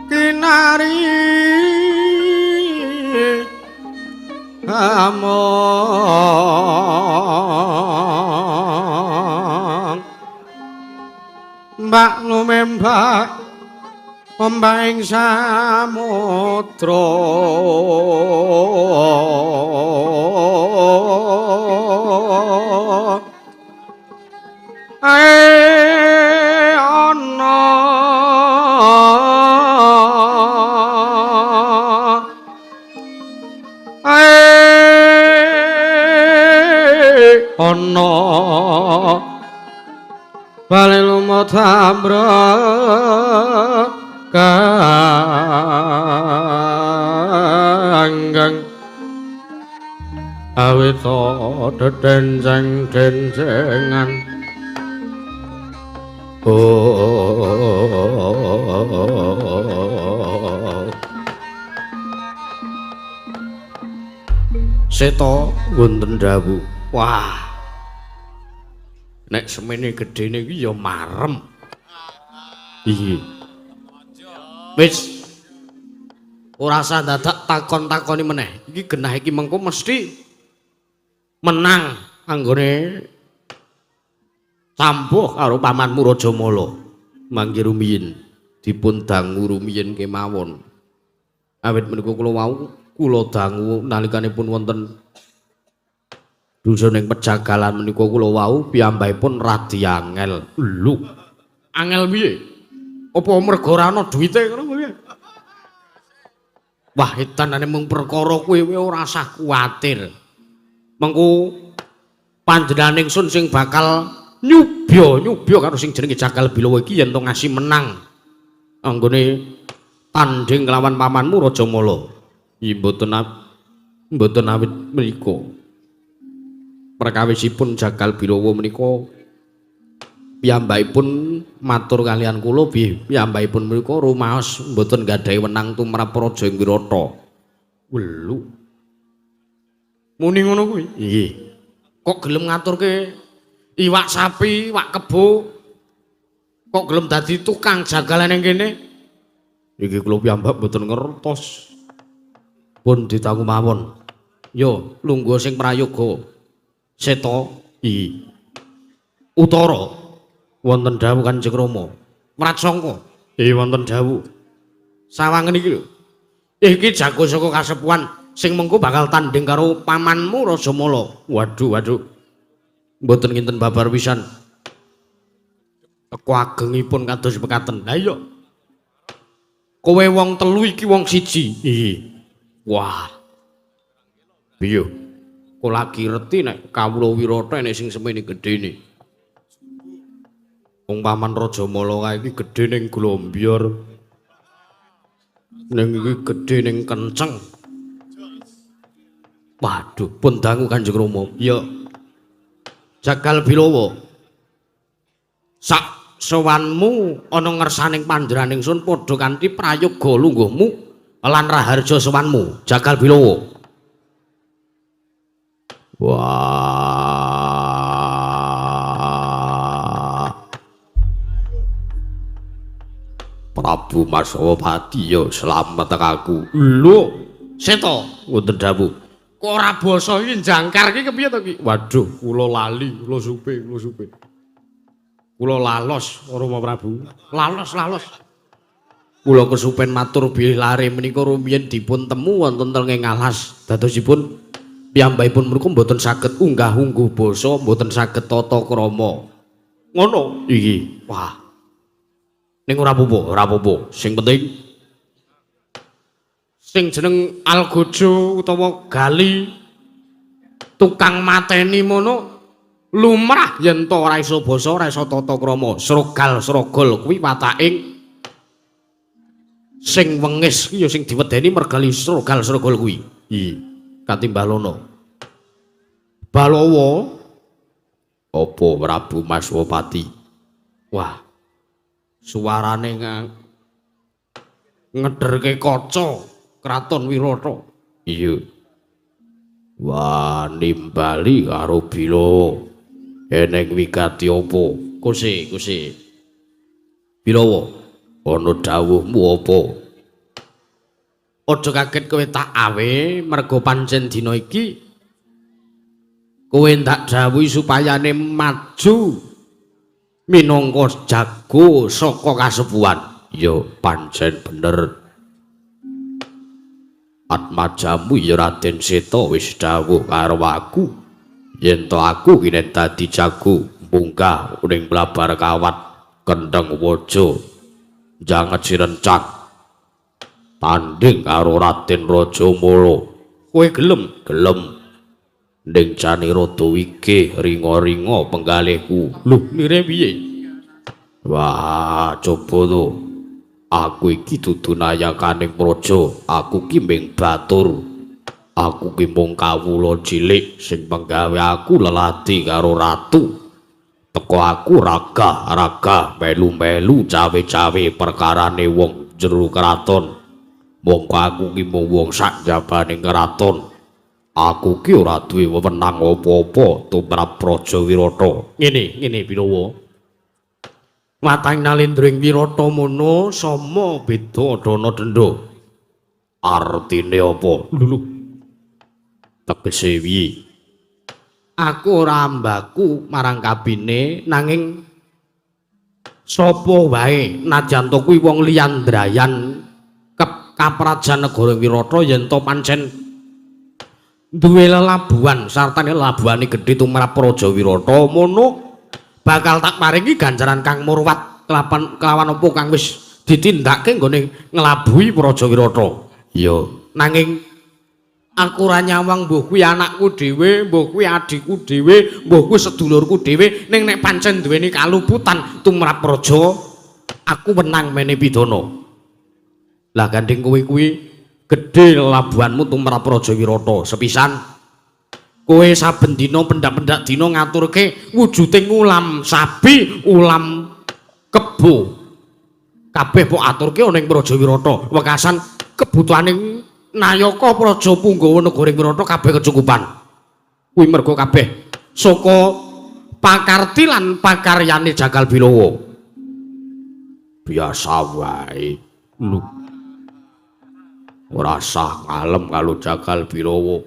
kinari among mbak lumembak ombak ing samudra ae ana ae ana bali lumut ambrek kanggang awit dedenceng-dencengan. Oh, Seta wonten dawuh. Wah. Nek semene gedene iki ya marem. Iki. Wis. Ora usah dadak takon-takoni meneh. Iki genah iki mengko mesti menang anggone campuh karo pamanmu Rajamala. Mangke rumiyin dipun dangu rumiyin kemawon. Awit menika kula wau kula dangu nalikanipun wonten dusun ing pejagalan menika kula wau piyambakipun radi angel. Lho, angel piye? Apa mergo ora ana duwite ngono piye? Wah, etanane mung perkara kuwi ora usah kuwatir. Mengko panjenengan ingsun sing bakal nyubya karo sing jenenge Jakal Bilawa iki yen to ngasi menang anggone tandhing lawan pamanmu Rajamala. Iki mboten awit menika. Perkawisipun Jakal Bilawa menika piyambakipun matur kalian kula bilih piyambakipun menika rumaos mboten gadhahi wenang tumrap Raja ing Wirata. Welu. Muni ngono kuwi? Nggih. Kok gelem ngaturke Iwak sapi, iwak kebo kok gelem dadi tukang jagalan ning kene? Iki kula piyambak mboten ngertos. Pun ditangu mawon. Yo, lungguh sing prayoga. Seta iki. Utara wonten dawuh Kanjeng Rama. Mratsangka. Wonten dawuh. Sawangen iki lho. Iki jago saka kasepuhan sing mengko bakal tanding karo pamanmu Rajamala. Waduh, waduh. Mboten kinten babar pisan. Teko agengipun kados mekaten. Lah iya. Kowe wong telu iki wong siji. Iya. Wah. Piye? Kok lagi reti nek kawula Wirata nek sing semene gedene. Wong paman Rajamala kae iki gedhe ning Glombior. Ning iki gedhe ning Kenceng. Waduh, pun dangu Kanjeng Rama. Ya. Jagal Bilawa. Sak sowanmu ana ngersaning pandheraning sun padha kanthi prayoga lungguhmu lan raharja sowanmu Jagal Bilawa. Wah. Prabu Maswapati ya slamet aku. Lho, Seta wonten dawuh. Kok ora basa iki jangkar iki kepiye to iki? Waduh, kula lali, kula supe, kula supe. Kula lalos Rama Prabu. Lalos, lalos. Kula kesupen matur bilih lare menika rumiyin dipun temu wonten tenging alas. Dadosipun piyambakipun menika mboten saged unggah-ungguh basa, mboten saged tata krama. Ngono iki. Wah. Ning ora apa-apa, ora apa-apa. Sing penting sing jeneng Algojo utawa Gali tukang mateni mono lumrah yen to ora iso basa, ora iso tata krama. Srogal-srogol kuwi wataking sing wengis ya sing diwedeni mergali srogal-srogol kuwi. Iya, katimbalono. Balawa apa Prabu Maswapati? Wah. Suarane ngederke kaca Kraton Wirata. Iya. Wah, nimbali karo Bilawa. Eneng wigati apa? Kuse, kuse. Bilawa, ana dawuhmu apa? Aja kaget kowe tak awe mergo pancen dina iki kowe ndak dawuhi supayane maju minangka jago saka kasepuhan. Ya pancen bener. Atmajamu ya Raden Seta wis dawuh karo aku yen to aku kene dadi jago munggah ning blabar kawat kendheng waja janget sirencak tanding karo Raden Rajamala. Kowe gelem? Gelem. Ning jane rada wigih ringa-ringa penggalihku. Lho, mire piye? Wah, coba to. Aku iki dudu nayakaning praja, aku ki ming batur. Aku ki mung kawula cilik sing penggawe aku lelati karo ratu. Teko aku ragah-ragah melu-melu cawe-cawe perkarane wong jero kraton. Mongko aku ki mung wong sak jabaning kraton. Aku ki ora duwe wewenang apa-apa tumrap Praja Wirata. Ngene, ngene Bilawa. Watang nalendra ing Wirata mono sama beda dana denda. Artine apa? Lho, tegese piye? Aku ora mbaku marang kabine nanging sapa wae najan to kuwi wong liyan drayan kaprajan negara Wirata yen to pancen duwe lelabuhan sartane lelabuhane gedhe tumrap Praja Wirata mono bakal tak paringi ganjaran kang murwat kelawan apa kang wis ditindakake nggone nglabuhi Praja Wirata. Iya, nanging aku ora nyawang mbuh kuwi anakku dhewe, mbuh kuwi adhiku dhewe, mbuh kuwi sedulurku dhewe, ning nek pancen duweni kaluputan tumrap praja, aku wenang mene pidana. Lah gandeng kowe kuwi gedhe lelabuhanmu tumrap Praja Wirata. Sepisan kowe saben dina pendak-pendak dina ngaturke wujude ngulam sapi, ulam kebo. Kabeh mbok aturke ana ing Praja Wirata. Wekasan kebutuhane nayaka praja punggawa negara Wirata kabeh kecukupan. Kuwi mergo kabeh saka Pakarti lan pakaryane Jagal Bilawa? Biasa wae. Lho. Ora sah ngalem karo Jagal Bilawa.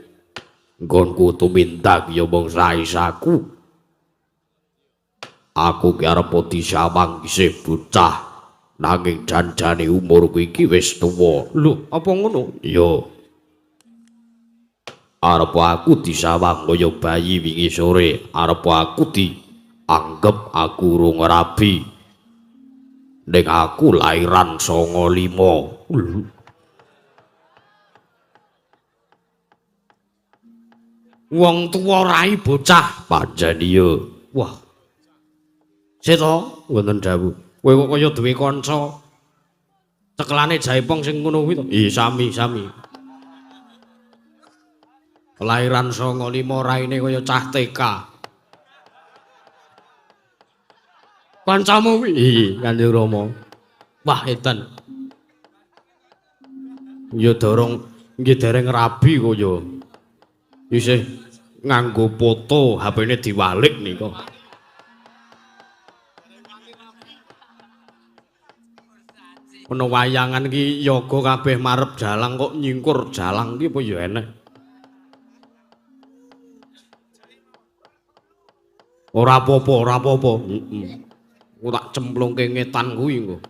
Nggonku tumindak ya mung saisaku. Aku ki arep disawang isih bocah. Nanging janjane umurku iki wis tuwa. Lho, apa ngono? Iya. Arep aku disawang kaya bayi wingi sore, arep aku dianggep aku urung rabi. Ning aku lairan 95. Wong tuwa rai bocah pancen iya. Wah. Seto wonten dawuh. Kowe kok kaya duwe kanca cekelane jaipong sing ngono kuwi to? Iya, sami-sami. Kelahiran 95 raine kaya cah TK. Kancamu kuwi? Iya, Kanjeng Rama. Wah, edan. Ya dorong nggih dereng rabi kaya. Isih nganggo foto, HP-ne diwalik nika. Ana wayangan iki yoga kabeh marep jalang kok nyingkur jalang iki apa ya enek. Ora apa-apa, ora apa-apa. Heeh. Aku tak cemplungke ngetan kuwi engko.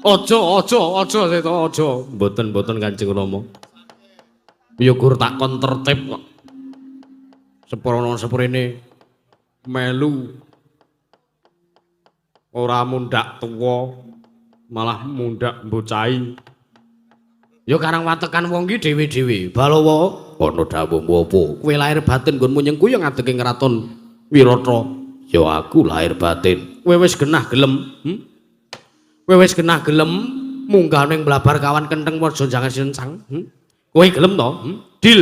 Aja, aja, aja seto aja. Mboten-mboten Kanjeng Rama. Ya gur tak kon tertib kok. Seprono seprene melu ora mundhak tuwa, malah mundhak bocahi. Ya karang watekan wong iki dhewe-dhewe. Balawa, ana dawuhmu apa? Kowe lahir batin nggonmu nyengkuyung ngadeg ing kraton Wirata. Ya aku lahir batin. Kowe wis genah gelem, Kowe wis genah gelem munggah ning Blabar Kawan Kentheng Praja Jangan Sinencang, Kowe gelem to? Deal.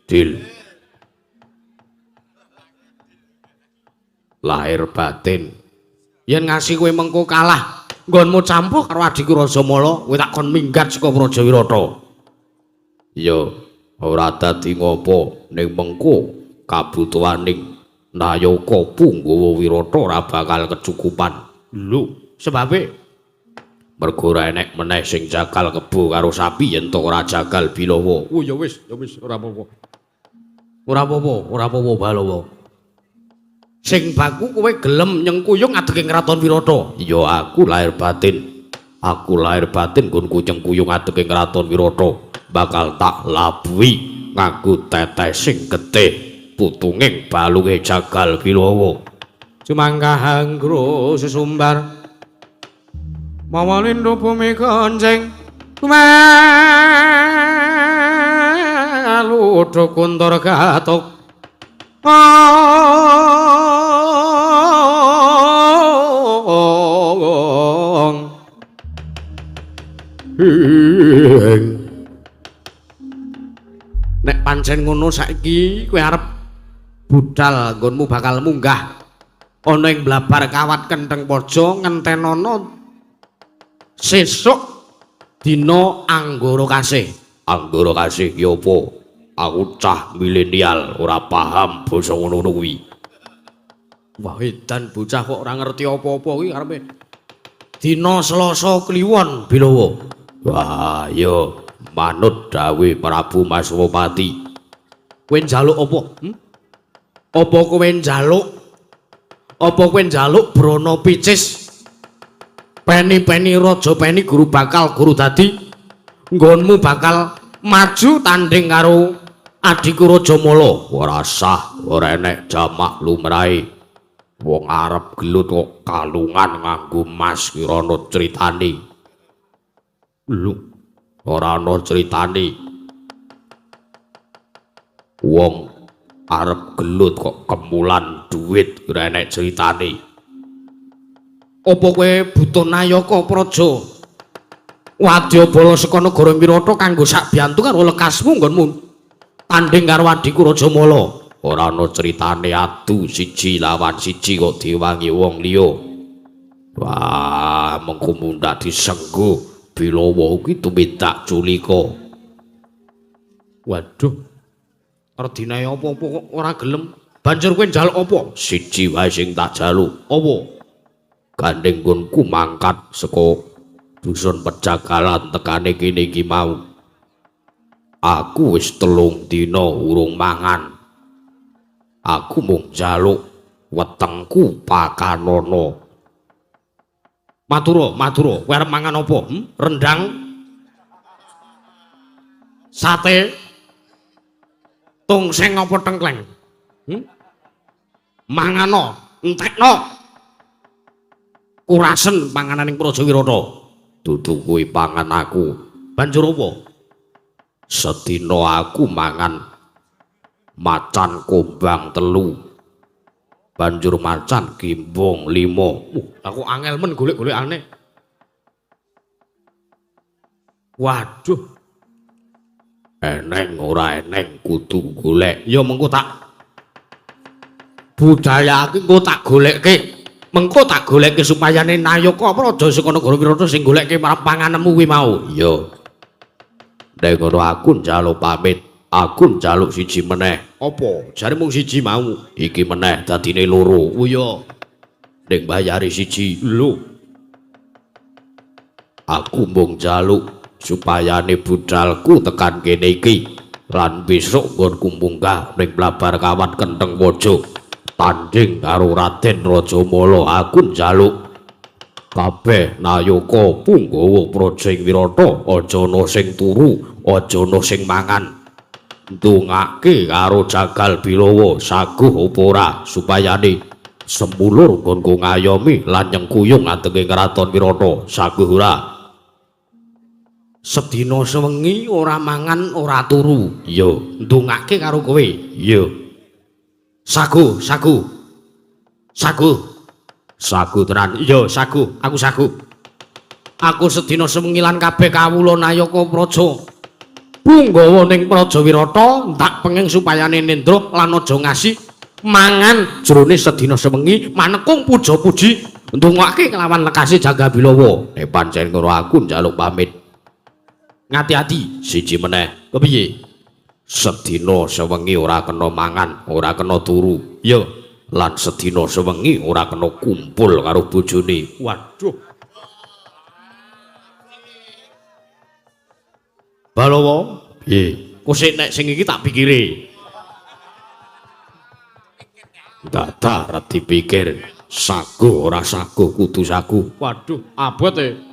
Deal. Lahir batin. Yen ngasi kowe mengko kalah, nggonmu campuh karo adhiku Raja Mala, kowe tak kon minggat saka Praja Wirata. Ya, ora dadi ngopo ning mengko kabutuhaning nayaka punggawa Wirata ora bakal kecukupan. Lho, sebabe mergo ora enek meneh sing jagal kebo karo sapi yen to ora jagal Bilawa. Oh ya wis, ora apa-apa. Ora apa-apa, ora apa-apa Balawa. Sing baku kowe gelem nyengkuyung ngadeg ing kraton Wirata. Ya aku lahir batin. Aku lahir batin nggonku nyengkuyung ngadeg ing kraton Wirata. Bakal tak labuhi nganggo teteh sing getih putunging balunge Jagal Bilawa. Sumangga hanggro sesumbar mawa lindu bumi kencing malu kuntur gatuk. Nek pancen ngono saiki kowe arep budal nggonmu bakal munggah ana ing Blabar Kawat Kentheng Praja ngentenono sesuk dina Anggara Kasih. Anggara Kasih ki apa? Aku cah milenial ora paham basa ngono kuwi. Wah, edan bocah kok ora ngerti apa-apa kuwi karepe. Dina Selasa Kliwon Bilawa. Wah, ya manut dawuh Prabu Maswapati. Kowe njaluk apa? Apa kowe njaluk? Apa kowe njaluk brana picis? Peni-peni raja peni guru bakal guru dadi nggonmu bakal maju tanding karo adhiku Raja Mala. Ora sah, ora enek jamak lumrahe. Wong arep gelut kok kalungan nganggo mas ki ora ana critane. Lho, ora ana critane. Wong arep gelut kok kemulan duit ora enek critane. Apa kowe butuh nayaka praja wadyabala saka negara Wirata kanggo sak biyantu karo lekasmu nggonmu tanding karo adhiku Raja Mala? Ora ana critane adu siji lawan siji kok diwangi wong liya. Wah, mengko mundhak disenggo Bilawa kuwi tumindak culika. Waduh. Arep dinae apa-apa kok ora gelem. Banjur kowe njaluk apa? Siji wae sing tak jaluk. Apa? Gandeng nggonku mangkat saka dusun Pejagalan tekane kene iki mau. Aku wis 3 dina urung mangan. Aku mung njaluk wetengku pakanono. Matura, matura, kowe arep mangan apa? Rendang? Sate? Tongseng apa tengkleng? Mangano, entekno. Kurasen pangananing Praja Wirata. Dudu kuwi pangan aku. Banjur apa? Sedina aku mangan macan kumbang 3. Banjur macan gimbong 5. Aku angel men golek-golekane. Waduh. Eneng ora eneng kudu golek. Ya mengko tak budayake, engko tak golekke. Mengko tak golekke supayane nayaka praja saka negara Wirata sing golekke marang panganemu kuwi mau. Iya. Nek ngono aku njaluk pamit. Aku njaluk siji meneh. Apa? Jare mung siji mau. Iki meneh dadine 2. Oh iya. Nek bayari siji. Lho. Aku mung njaluk supayane budalku tekan kene iki lan besok nggonku munggah ning Blabar Kawat Kentheng Waja tanding karo Raden Rajamala. Aku njaluk kabeh nayaka punggawa praja ing Wirata aja ana sing turu, aja ana sing mangan. Ndongake karo Jagal Bilawa saguh apa ora supayane semulur nggonku ngayomi lan nyengkuyung adenge kraton Wirata. Saguh ora? Sedina sewengi ora mangan ora turu. Iya, ndongake karo kowe. Iya. Sagu, sagu. Sagu. Sagu tenan. Iya, sagu. Aku sagu. Aku sedina sewengi lan kabeh kawula nayaka praja punggawa ning Praja Wirata tak penging supayane nendra lan aja ngasi mangan jrone sedina sewengi manekung puja-puji ndongake kelawan lekase Jagal Bilawa. Nek pancen ngono aku njaluk pamit. Ngati-ati siji meneh. Kepiye? Sedina sewengi ora kena mangan, ora kena turu. Ya, lan sedina sewengi ora kena kumpul karo bojone. Waduh. Balawa, piye? Kok nek sing iki tak pikire. Dadah arep dipikir. Saguh ora saguh kudu saguh. Waduh, abot e.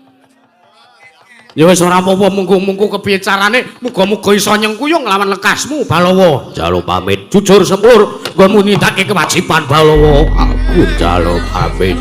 Ya wis ora apa-apa, munggo-munggo kepiye carane, muga-muga iso nyengkuyung lawan lekasmu Balawa. Njaluk pamit jujur sempur nggonmu nindakake kewajiban Balawa. Aku njaluk pamit.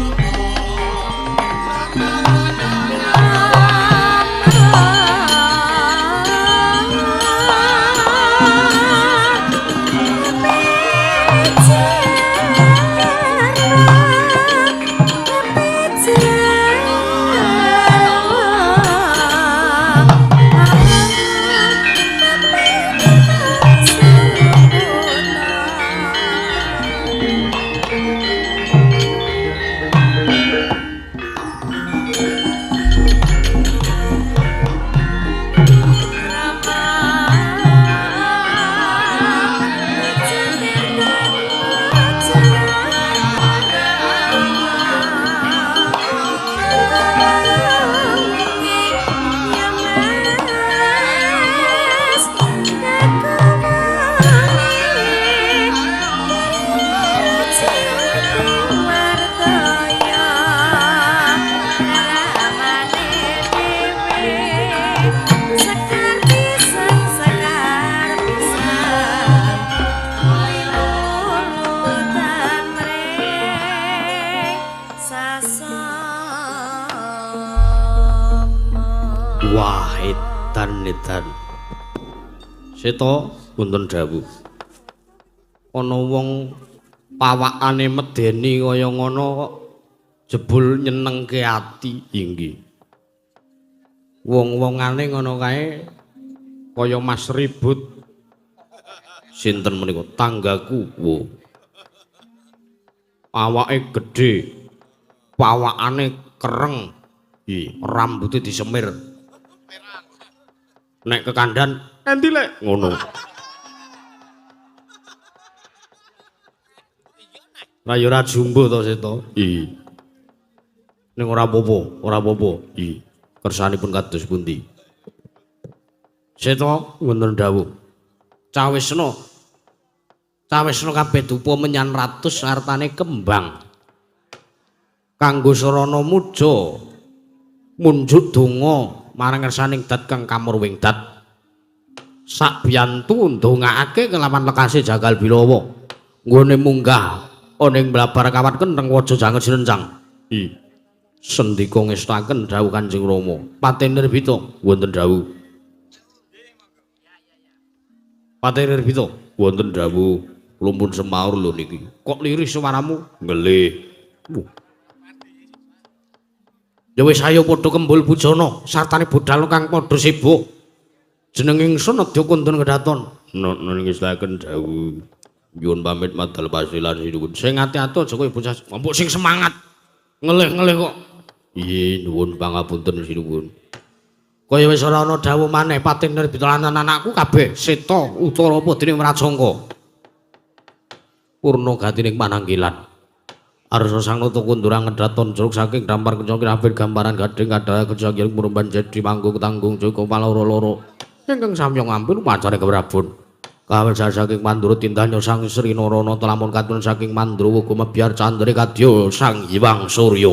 Wah, edan edan. Seta wonten dawuh. Ana wong pawakane medeni kaya ngono kok jebul nyenengke ati. Inggih. Wong-wongane ngono kae kaya Mas Ribut. Sinten menika tanggaku? Wo. Awake gedhe. Pawakane kereng. Nggih, rambute disemir. Nek kekandan endi lek ngono. Ra ya ora jumbuh to Seta. Iya. Ning ora apa-apa, ora apa-apa. Iya. Kersanipun kados pundi? Seta wonten dawuh. Cawisna. Cawisna kabeh dupa menyan ratus artane kembang. Kanggo sarana muja munjuk donga marang ngersaning dat kang kamurwing dat. Sakbiyantu ndongaake kelawan lekase Jagal Bilawa. Nggone munggah ana ing blabar kawat kentheng waja janget sirencang. I. Sendika ngestaken dawuh Kanjeng Rama. Paten Nirbita wonten dawuh. Paten Nirbita wonten dawuh. Kula pun semaur lho niki. Kok lirih suaramu? Ngelih. Ya wis ayo padha kembul bujana sartane budal kang padha sibuk. Jeneng ingsun nedya kundun kedaton. Nun ngestaken dawuh. Nyuwun pamit madal pasilan sinuwun. Sing ati-ati aja kowe bocah mbok sing semangat. Ngelih-ngelih kok. Iya nyuwun pangapunten sinuwun. Kaya wis ora ana dawuh maneh Patin Nirbita lan anakku kabeh Seta Utara apa dening Wrajangka. Purna gatining pananggilan. Arsa sang nata kundurang ngedaton jeruk saking dampar kencang kirabir gambaran gading kadhara kejagiring murumban jadi manggung tanggung joko paloro-loro. Ingkang samya ngampil upacara keprabon. Kawel saking Mandura tindanya sang Sri Narana lamun katun saking Mandura uga mebyar candre kadya Sang Hyang Surya.